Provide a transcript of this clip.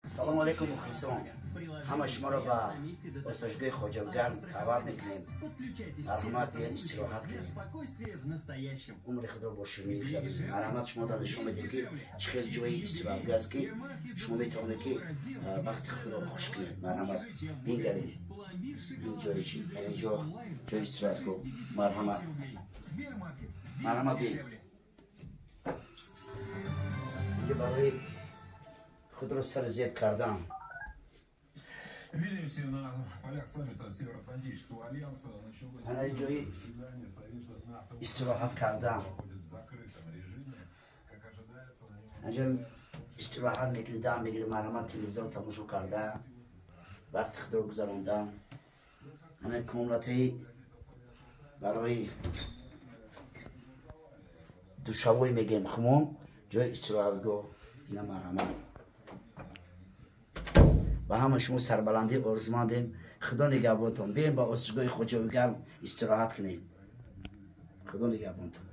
Салому алейкум, мухлисон! Ҳама шуморо ба осоишгоҳи Хоҷавигарм даъват мекунем. Марҳамат, биён, истироҳат кунем, умри худро бо ширинӣ гузаронем. Марҳамат, шумо дар нишон медем, ки чӣ хел ҷои истироҳатгоҳ аст, ки шумо метавонед, ки вақти худро хуш кунед. Марҳамат, бингарем, ин ҷои чи, ин ҷо ҷои истироҳатгоҳ. Марҳамат, марҳамат, бин, инҷо барои худро сари зеб кардан. В Вильнюсе на полях саммита Североатлантического альянса началось Ана ҷои заседание Совета НАТО. истироҳат кардан. Проходит в закрытом режиме. Как ожидается, на нем Анҷо истироҳат мекунӣ, дам мегирӣ. Марҳамат, телевизор тамошо карда, вақти худро гузарондан. Ана комнатаи барои душавой мегем хумон, ҷои истироҳатгоҳ ина. Марҳамат, ба ҳама шумо сарбаландӣ орзумандем. Худо нигаҳбонтон. Бием, ба осоишгоҳи Хоҷавигарм истироҳат кунем. Худо нигаҳбонтон.